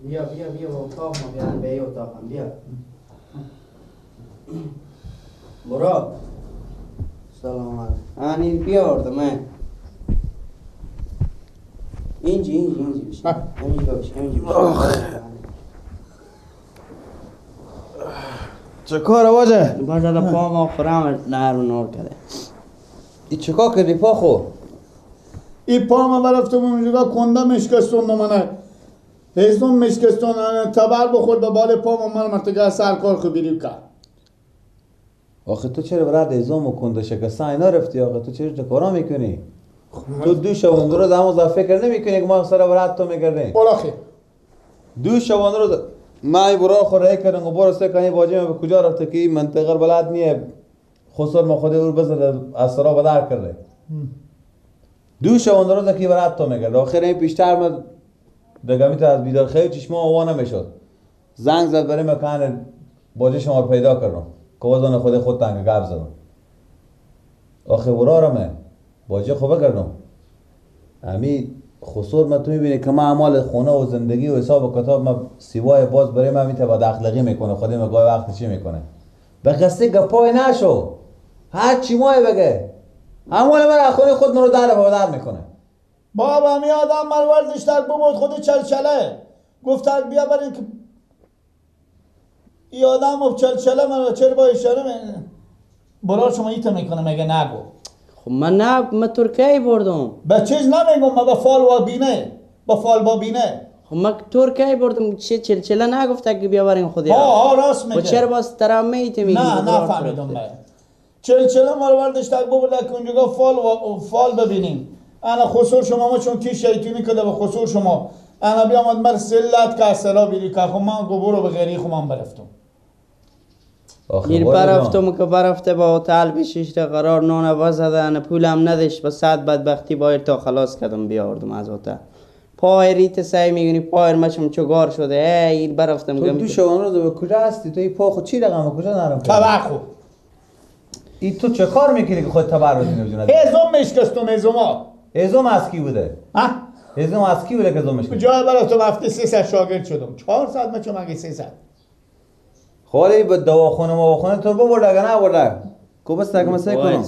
بیا بیا بیا با اتاق ما بیان به اتاقم بیا. برو. سلام علیکم. آنی بیا آوردم من. اینجی اینجی اینجی بشین. همینجا بشین همینجا بشین. چه کار واجه؟ باز دا پا ما خورم نهر و نور کرده. ای چه کار کردی پا خو؟ ای پا ما برفتم اونجا کنده مشکستون منه. هزم مشکستون تبر بخور به بال پا من مرتگاه سرکار خو بیریب کرد. آخه تو چرا برات هزم و کنده شکستن اینا رفتی؟ آخه تو چرا کارا میکنی؟ تو دو شبانه روز همون فکر نمیکنی که ما سر برات تو میکردیم. بالاخه دو شبانه روز من برا خور رای کردم و برو سه کنی باجه به کجا رفته که این منطقه بلد نیه خسر ما خود او بزد از سرا بدر کرده. دو شبانه روز که برات تو میکرد. آخر این پیشتر من دگمی تا از بیدار خیلی چشما آوا نمیشد. زنگ زد برای مکان باجه شما رو پیدا کردم که وزن خود خود تنگ گپ زدم. آخه برارمه باجه خوبه کردم. امی خسور من تو میبینی که من اعمال خونه و زندگی و حساب و کتاب من سیوای باز برای من میته بد اخلاقی میکنه. خودی من گاهی وقت چی میکنه به قصه گپای نشو هر چی مای بگه اعمال من خونه خود من رو در و در میکنه. بابا می آدم من ورزش تر ببود خود چلچله گفت بیا برین که ای آدم چلچله من چرا با اشاره برای شما ایتا میکنه مگه نگو. خب من نه من ترکیه بردم. به چیز نمیگم من به فال و بینه با فال با بینه. خب من ترکیه بردم چه چلچله نگفته که بیا برین خودی. ها راست میگه. و چرا باز ترام میته میگی؟ نه نه فهمیدم من. چلچله ما رو برداشت ببرد که اونجا فال و فال ببینیم. انا خسور شما ما چون کی شیطونی کرده به خسور شما انا بیامد مر سلت که اصلا بیری که خب من گبرو به غیری خب من برفتم. میر برفتم که برفته با هتل بشیشته قرار نون وزده پولم نداشت با صد بدبختی باید تا خلاص کردم بیاوردم از هتل. پای ریت سعی میگونی پای مچم چگار شده ای برفتم. تو دو شبانه روز به کجا هستی؟ تو این پا خود چی رقم کجا نرم تبر خو ای تو چه کار میکنی که خود تبر بزنی؟ هزم مشکستم هزما. هزم از کی بوده؟ ها؟ هزم از کی بوده که هزم مشکست؟ جای برفتم هفته 300 شاگرد شدم 400 مچم اگه 300. خالی به دواخانه مواخانه تو ببرده اگه نبرده کو بس تک مسای کنم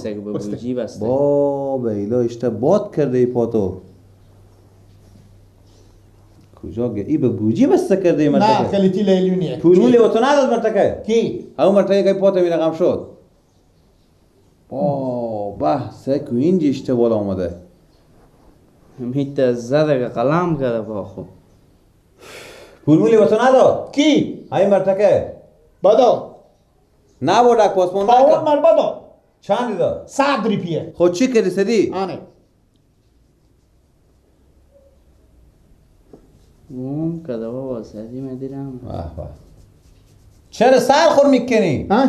با به ایلا اشته باد کرده ای پاتو کجا ای به بوجی بسته کرده ای مرتکه؟ نه خیلی لیلیونیه پولولی و تو نداد مرتکه؟ کی؟ همون مرتکه که پاتو می رقم شد با به سکو اینجا اشته بالا آمده میت زده که قلم کرده با خود پولولی و تو نداد؟ کی؟ همین مرتکه بدا نبردک پاسمان نکرد پاون مر بدا چند داد؟ 100 روپیه. خود چی کردی سدی؟ آنه گم کده بابا سدی مدیرم. چرا سر خور میکنی؟ ها؟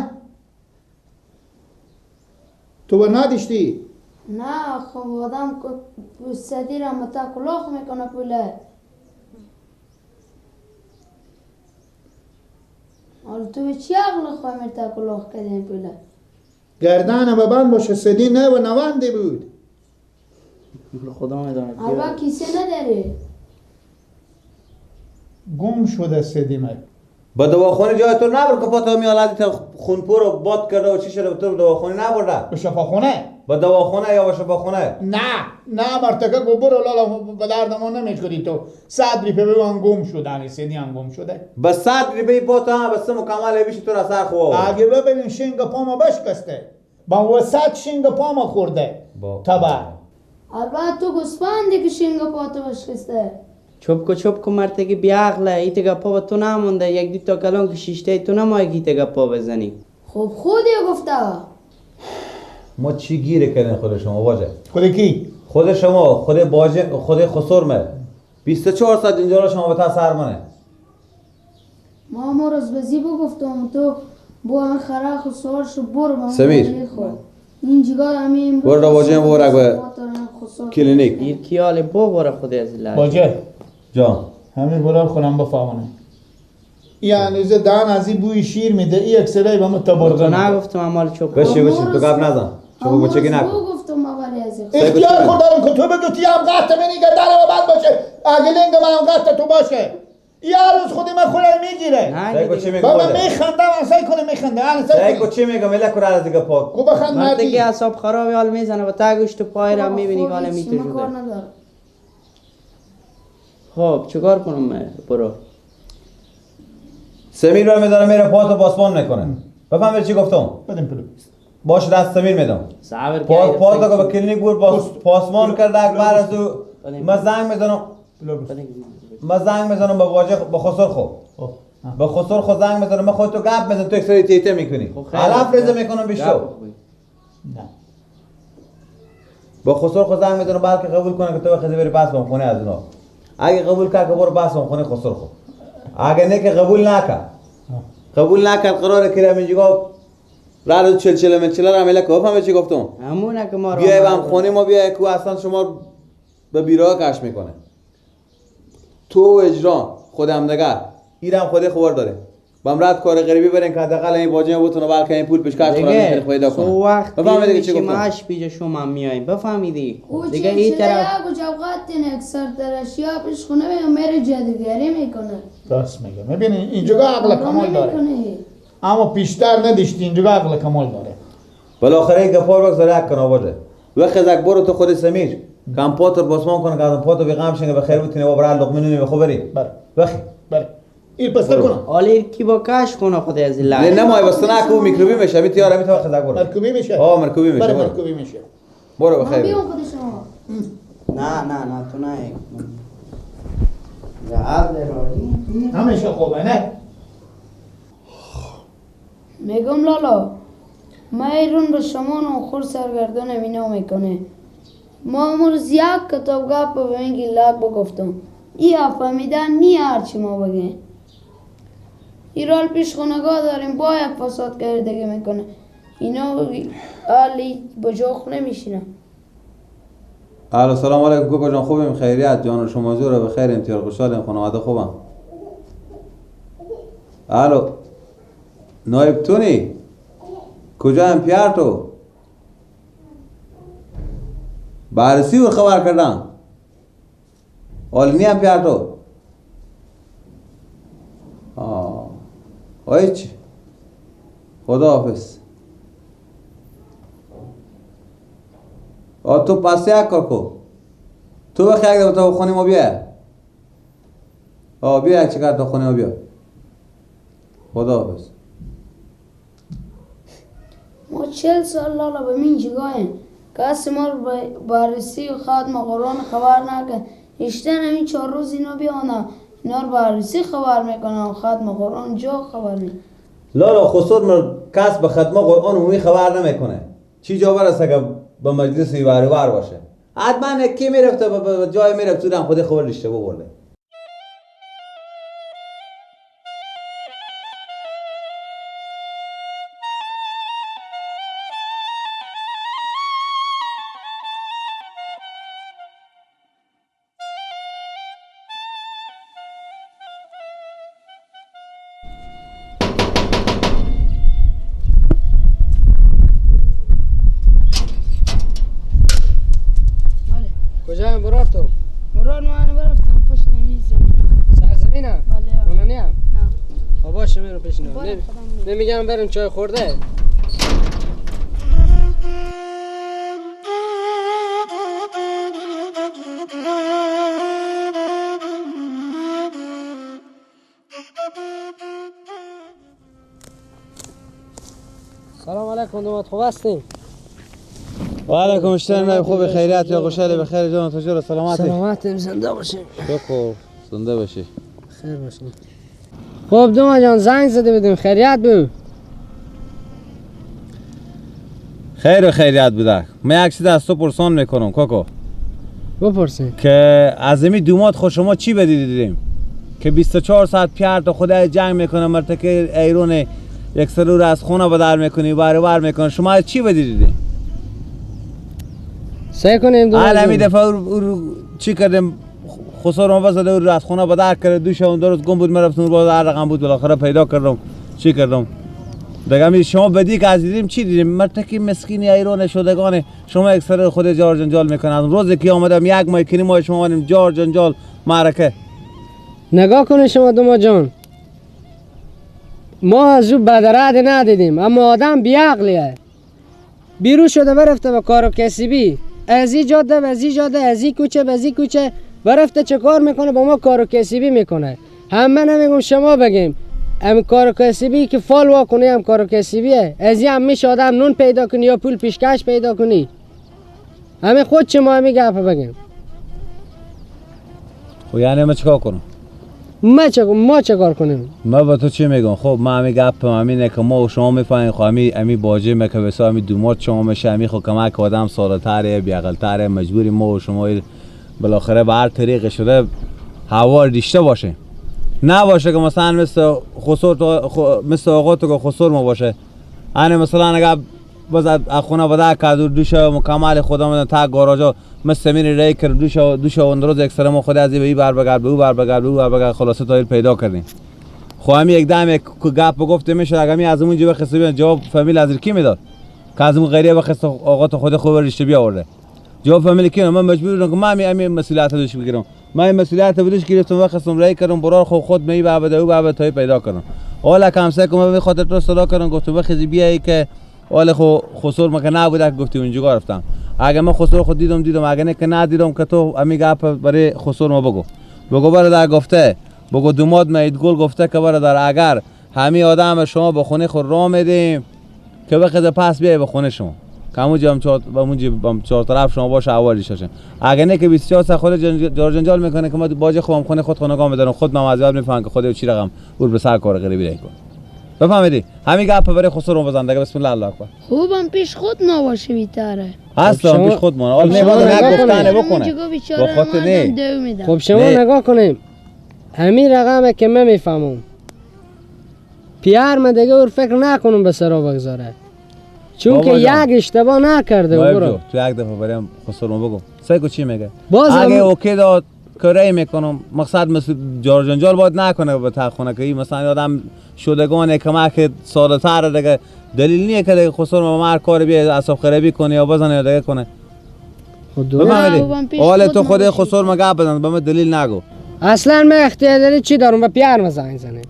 تو بر نداشتی؟ نه خب آدم سدی را متا کلاخ میکنه پوله. حالا تو به چی عقل خواهی مرتا کلاخ کردین پوله؟ گردن به بند باشه سدی نه و نونده بود. خدا میدونه. البته کیسه نداری؟ گم شده سدی من. با دواخانه جای تو نبرد که پاتا میالدی تا خونپور رو باد کرده و چی شده تو دواخانه نبرده؟ به شفاخونه؟ با دواخانه یا با شفاخونه؟ نه نه مرتکه گو برو لالا به درد ما نمیخوری تو. 100 ریپه به من گم شده سدی هم گم شده. به 100 ریپه پاتا هم بس مکمل بیشی تو را سر خواه. اگه ببینین شنگ پاما بشکسته با وسط شنگ پاما خورده تبر. البته تو گسپندی که شنگ پاتو بشکسته. چوب کو چوب کو مرتگی بیعقله ایت گپا با تو نمونده یک دو تا کلان که شیشته تو نمایی که ایت گپا بزنی. خب خودی گفته. ما چی گیره کردین خود شما واجه؟ خود کی؟ خود شما خود باجه خود خسرمه 24 ساعت اینجا را شما به تا سر منه. ما امروز به زیبا گفتم تو با من خره خسار شو برو سمیر این جگاه همین برو باجه برو به کلینیک این کیال بو برو خود از لحظه باجه جان همین برو خونم بفهمونه. این هنوز دهن از این بوی شیر میده این یک سری به ما تبرقه میده. نگفتم امال چوب بشی بشی تو گپ نزن چوب بچگی نکن. گفتم اولی از اختیار خود دارم که تو بگو تی هم قطع منی که در بند باشه اگه لنگ منم قطع تو باشه. یه روز خودی من خودم میگیره. بابا میخندم اصلا کنه میخنده. سعی چی میگم الا کور از دیگه پاک. کو بخند مردی. دیگه اعصاب خراب حال میزنه و تا گوشت پای را میبینی حال میتوشه. خب چیکار کنم من برو؟ سمیر رو میدارم میره پاتو پاسمان میکنه. بفهم چی گفتم؟ بدیم پلو. باش دست سمیر میدم. پاتو که به کلینیک بود پاسمان کرد اکبر از او من زنگ میزنم. من زنگ میزنم به واجه به خسر خو. به خسر خو زنگ میزنم من خودتو گپ میزنم تو یک سری تیته میکنی. علف ریزه میکنم بیشتر. نه. به خسر خو زنگ میزنم بلکه قبول کنه که تو بخوای بری پس خونه از اونا. اگه قبول کرد که برو پس خونه خسر خو. اگه نه که قبول نکرد. قبول نکرد قراره که اینجا راه 40 40 40 را عمله کو فهمی چی گفتم؟ همونه که ما بیای هم خونه ما بیای کو اصلا شما به بیراه کش میکنه. تو اجرا خودم دگر ایرم خود خبر داره. بامراد کار غریبی برین که حداقل این باجه بتونه بلکه این پول پیشکش کنه پیدا کنه. سو وقت بفهمیدی که چی گفتم؟ معاش پیش شما میایم بفهمیدی؟ دیگه این طرف جوقات اکثر درشیا پیش خونه میره جادوگری میکنه. راست میگه. میبینی اینجا عقل کمال داره. اما پیشتر نداشتی اینجا عقل کمال داره. بالاخره گپار بگذار یک کنه باشه. وقت از برو تو خود سمیر کم پاتر باسمان کنه که از پاتو بیغم شنگه به خیر بتونه و برای لقمه نونی بخو بری. بله. وقت بله. این پس کنه. آلی کی با کاش کنه خود از الله. نه نه ما بس نه کو میکروبی میشه می تیاره می تو خزک برو. مرکوبی میشه. آه مرکوبی میشه. بله مرکوبی میشه. برو بخیر. بیام خود شما. نه نه نه تو نه. همیشه خوبه نه؟ میگم لالا ما ایرون به شما نو خور سرگردان اینا میکنه. ما امروز یک کتاب گپ به این گیلاک بگفتم. ای فهمیدن نی هرچی ما بگه. ایرال پیش خونگاه داریم با یک فساد کردگی میکنه. اینا علی با جا خونه میشینه. الو سلام علیکم کوکا جان خوبیم خیریت جان شما جوره بخیر امتیار خوشحالیم خانواده خوبم. الو نایب تونی کجا هم پیار تو بررسی و خبر کردن آلنی هم پیار تو آه هیچ خداحافظ. آه تو پس یک کار کو تو بخی یک تا خونه ما بیا. آه بیا یک چکر تا خونه ما بیا. خداحافظ. ما 40 سال لالا به من جگاهیم کسی ما رو بررسی و ختم قرآن خبر نکرد. ایشتن همین 4 روز اینا بیانه اینا رو بررسی خبر میکنن ختم قرآن جا خبر می. لالا خسر کس به ختم قرآن عمومی خبر نمیکنه. چی جا برسه که به مجلس ور باشه. حتما کی میرفته به جای میرفت تو خود خبر اشتباه برده. کجا برار تو؟ برار من برفتم پشت این زمینه. سر زمینه؟ بله. اونو نیم؟ نه. خب باشه میرم پیش اینا. نمیگم بریم چای خورده. سلام علیکم دومات خوب هستیم؟ و علیکم السلام خوب خیریت یا خوشحال بخیر جان تو جور سلامتی سلامتی زنده باشیم شکر زنده باشی خیر باشیم. خب دوما جان زنگ زده بودیم خیریت بود؟ خیر و خیریت بوده. من یک چیز از تو پرسان میکنم کاکا. بپرسین که از این دومات خود شما چی بدیدیم دیدیم که 24 ساعت پیار تو خدا جنگ میکنه مرتکه ایرون یک سرور از خونه بدر میکنی بر میکنه شما از چی بدیدیم؟ سعی کنیم دو حالا همین دفعه او چی کردیم خسر ما بزده او از خونه بدر کرد دوش اون درست گم بود من رفتم باز هر رقم بود بالاخره پیدا کردم چی کردم دیگه شما بدی که از دیدیم چی دیدیم مرتکی مسکینی ایران شدگانه شما یک سر خود جار جنجال میکنه از روزی که آمدم یک ماه کنیم ما شما آمدیم جار جنجال معرکه نگاه کنه شما دوما جان، ما از او بدرد ندیدیم، اما آدم بیعقلیه. بیرون شده برفته به کار و کسبی، از این جاده به از این جاده، از این کوچه به از این کوچه برفته. چه کار میکنه؟ با ما کار و کسبی میکنه. هم من نمیگم شما بگیم، هم کار و کسبی که فال وا کنی هم کار و کسبیه. از این هم میشه آدم نون پیدا کنی یا پول پیشکش پیدا کنی. همه خود چه ما همی گپ بگیم. خب یعنی ما چیکار کنم؟ ما چه کار کنیم؟ ما با تو چی میگم؟ خب ما همی گپ همینه که ما و شما میفهمیم. خب همی باجه میکه بسا همی دومات شما میشه، همی خب کمک آدم ساده تره بیعقل تره، مجبوری ما و شما بالاخره به هر طریق شده هوا ریشته باشه. نباشه که مثلا مثل خسر مثل آقا تو که خسر ما باشه. یعنی مثلا اگر باز از خونه بده که دوش مکمل خدا میدن تا گاراژا مثل سمین ری کرد دوش اون روز اکثر ما خود از این بر بگر به او بر بگر به او بر بگر خلاصه تا پیدا کردیم. خب همین یک دم یک گپ گفته میشه اگه می از اونجا بخسته بیان جواب فامیل از کی میداد که از اون غیره بخسته آقا تو خود خوب رشته بیاورده جواب فامیل کی. من مجبور بودم که من همین مسئولیت دوش بگیرم. من این مسئولیت دوش گرفتم و خستم ری کردم برار خود می به او به تا پیدا کردم. حالا کم سه که من خاطر تو صدا کردم گفتم بخیزی بیای که حالا خو خسر ما که نبوده که گفتی اونجا رفتم. اگه من خسر خود دیدم اگه نه که ندیدم که تو امی گپ برای خسر ما بگو برادر گفته بگو دوماد مید گل گفته که برادر اگر همی آدم شما به خونه خود راه میدیم که بخیز پس بیای به خونه شما که همونجا هم چهار طرف شما باشه اوالی شاشه. اگه نه که 24 ساعت خود جنجال میکنه که ما باج خودم خونه خود خونگاه میدارم خود من از یاد میفهم که خود چی رقم اور به سر کار غریبی کن. بفهمیدی؟ همین گپ برای خسرو بزن دیگه. بسم الله الله اکبر. خوبم پیش خود نباشه بیتره. هستم پیش خود ما. حالا نه گفتن بکنه. با خاطر نه. خب شما نگاه کنیم. همین رقمه که من میفهمم. پیار من دیگه اور فکر نکنم به سرا بگذاره. چون که یک اشتباه نکرده برو. تو یک دفعه برایم خسرو بگو. سعی چی میگه؟ اگه اوکی داد کاری میکنم مقصد مثل جار جنجال باید نکنه به تا خونه که این مثلا آدم شدگان کمک ساده تر دیگه دلیل نیه که دیگه خسر ما هر کاری بیا اعصاب خرابی کنه یا بزنه یا دیگه کنه. بفهمیدی؟ حالا تو خود خسر ما گپ بزن به من دلیل نگو. اصلا من اختیار داری چی دارم به پیار ما زنگ زنه.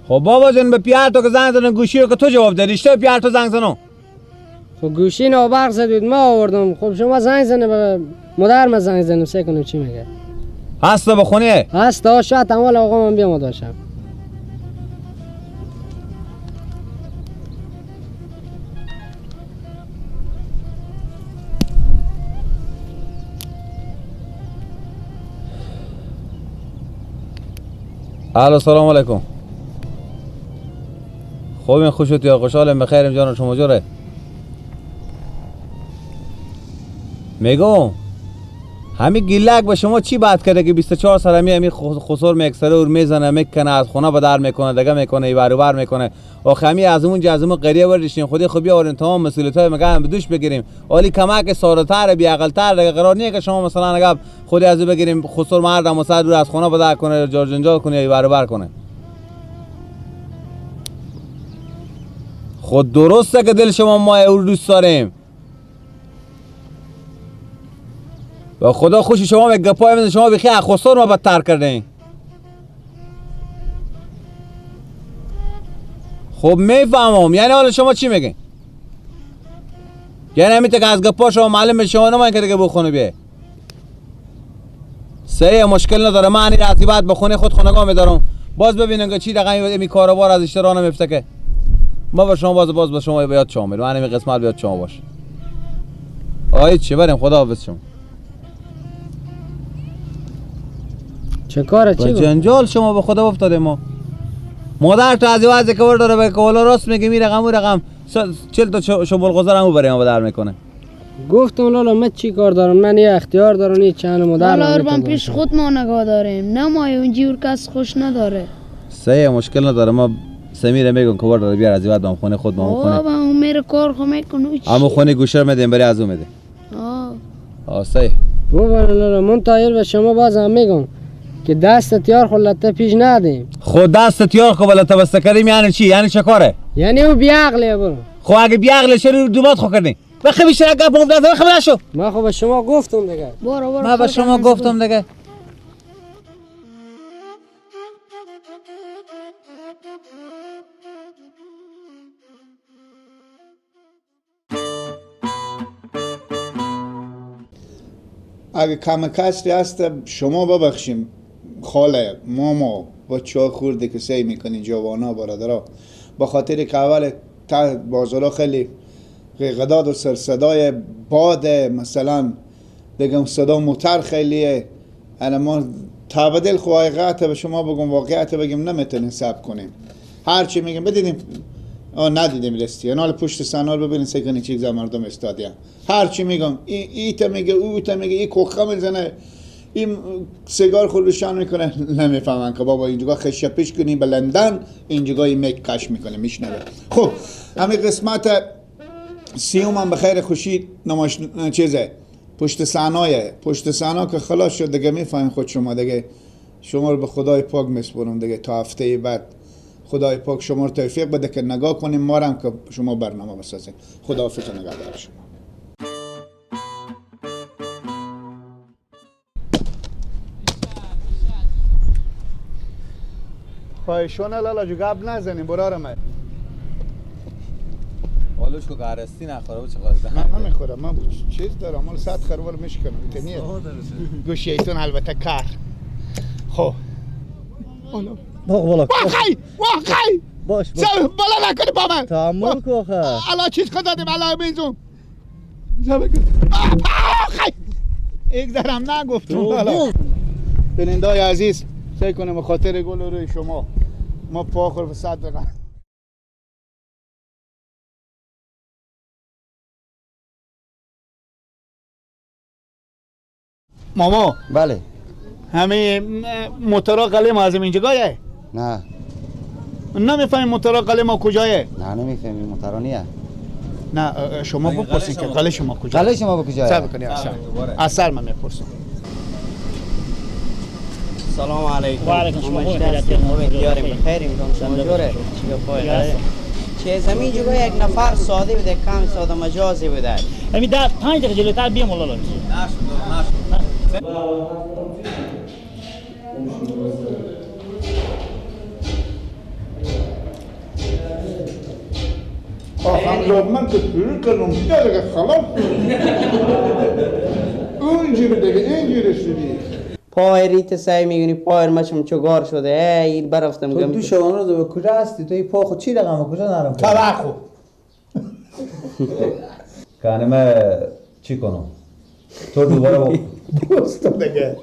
خب بابا جان به پیار تو که زنگ زنه گوشی رو که تو جواب دادی اشتباه پیار تو زنگ زنو. خب گوشی نابرق زدید ما آوردم. خب شما زنگ زنه به مادر ما زنگ زنم سه کنم چی میگه. هست به خونه؟ هست شاید اموال آقا من بیام داشتم. الو سلام علیکم. خوبین خوشت یا خوشحالم بخیرم جان شما جوره؟ میگم همین گیلک به شما چی بد کرده که 24 سال همی خسر میکسره اور میزنه میکنه از خونه به در میکنه دیگه میکنه ای بر میکنه. آخه همی از اون از اون قریه برداشتیم خودی خب بیارین تمام مسئولیت‌های مگه به دوش بگیریم. ولی کمک ساده‌تر بی‌عقل‌تر دیگه قرار نیه که شما مثلا اگه خودی از بگیریم خسر مردم و دور از خونه به در کنه جار جنجال کنه ای بر کنه. خود درسته که دل شما ما اور دوست داریم و خدا خوشی شما به گپای من شما بخی خسر ما بدتر کردین. خب میفهمم یعنی حالا شما چی میگین؟ یعنی همین که از گپا شما معلوم شما نماین که دیگه بخونه بیه. صحیح مشکل نداره. من این از بعد به خونه خود خونگاه میدارم باز ببینم که چی رقمی این کاروبار از اشترا نمیفته که ما با شما باز با شما بیاد شما میرم. من این قسمت بیاد شما باش. آی چی بریم خداحافظ شما. چه کاره چی جنجال شما به خدا افتاده. ما مادر تو از وضع که داره به کولا راست میگه می رقم و رقم 40 تا شمول گذار همو برای ما بدر میکنه. گفتم لالا من چی کار دارم، من یه اختیار دارم یه چند مادر لالا من پیش خود ما نگاه داریم نه ما اونجور کس خوش نداره. صحیح مشکل نداره. ما سمیر میگم که داره بیار از بعد خونه خود ما خونه بابا اون میره کار خو میکنه اما خونه گوشه میدیم برای از اون میده. آ صحیح بابا لالا من تایر به شما بازم میگم که دست تیار خلطه پیش ندیم. خود دست تیار خو بلته بسته کردیم یعنی چی؟ یعنی چه کاره؟ یعنی او بیعقله برو. خب اگه بیعقله چرا دومات خو کردی؟ بخی بیشتر گپ مفت بخی نشو. من خب به شما گفتم دیگه. برو برو. من به شما گفتم دیگه. اگه کم کسری هست شما ببخشیم خاله ماما با چای خورده که سعی میکنین جوانا برادرها، با خاطر که اول بازارا خیلی غداد و سرصدای باد، مثلا دیگه صدا موتر خیلیه. الان ما تبدیل خو حقیقت به شما بگم، واقعیت بگیم نمیتونیم صبر کنیم. هرچی میگیم بدیدیم ندیدیم رستی. حالا پشت صحنه رو ببینید سعی کنید چیز مردم استادیان. هرچی میگم ای تا میگه او تا میگه، ای کوخه میزنه، این سیگار خود روشن میکنه، نمیفهمن که بابا اینجا خشه پیش کنی به لندن، اینجا این میک کش میکنه میشنوه. خب همین قسمت سیوم هم به خیر خوشی نماش چیزه پشت صحنه، پشت صحنه که خلاص شد دیگه میفهمین خود شما دیگه. شما رو به خدای پاک میسپرم دیگه تا هفته بعد. خدای پاک شما رو توفیق بده که نگاه کنیم ما هم که شما برنامه بسازیم. خداحافظ و نگهدار شما. خواهشون لالا جو گپ نزنیم برارم. حالش که قرصی نخوره چه خواسته. من نمیخورم، من چیز دارم، مال 100 خروار میشکنم. تنیه گوشیتون البته کار. خب بالا واقعی واقعی باش باش بالا نکنی با من تحمل کو آخه. الان چیز خود دادیم الان بیزون یک ذرم نگفتم. بینندای عزیز سعی کنیم به خاطر گل روی شما ما پا خور به 100 دقیقه. ماما بله همه موتورا قلم از اینجا گایه؟ نه نمیفهمیم موتورا قلم کجایه؟ نه نمیفهمیم موتورا نیه. نه شما بپرسین که قله شما کجایه؟ قله شما کجایه؟ صبر کنید اصل من میپرسم. سلام علیکم. و علیکم السلام. دیاریم بخیر میگم شما جوره چه زمین جگاه یک نفر ساده بوده، کم ساده مجازی بوده. همین 5 دقیقه جلوتر بیام الله. نشد نشد. آخم لبمن که شروع کردم دیگه خلاص اونجوری دیگه اینجوری شدی. پای ریت سعی میگونی پای مچم چگار شده. ای برفتم تو دو شبانه روز به کجا هستی؟ تو این پا خود چی رقم کجا نرم توقع کنه من چی کنم؟ تو دوباره دوستم دیگه.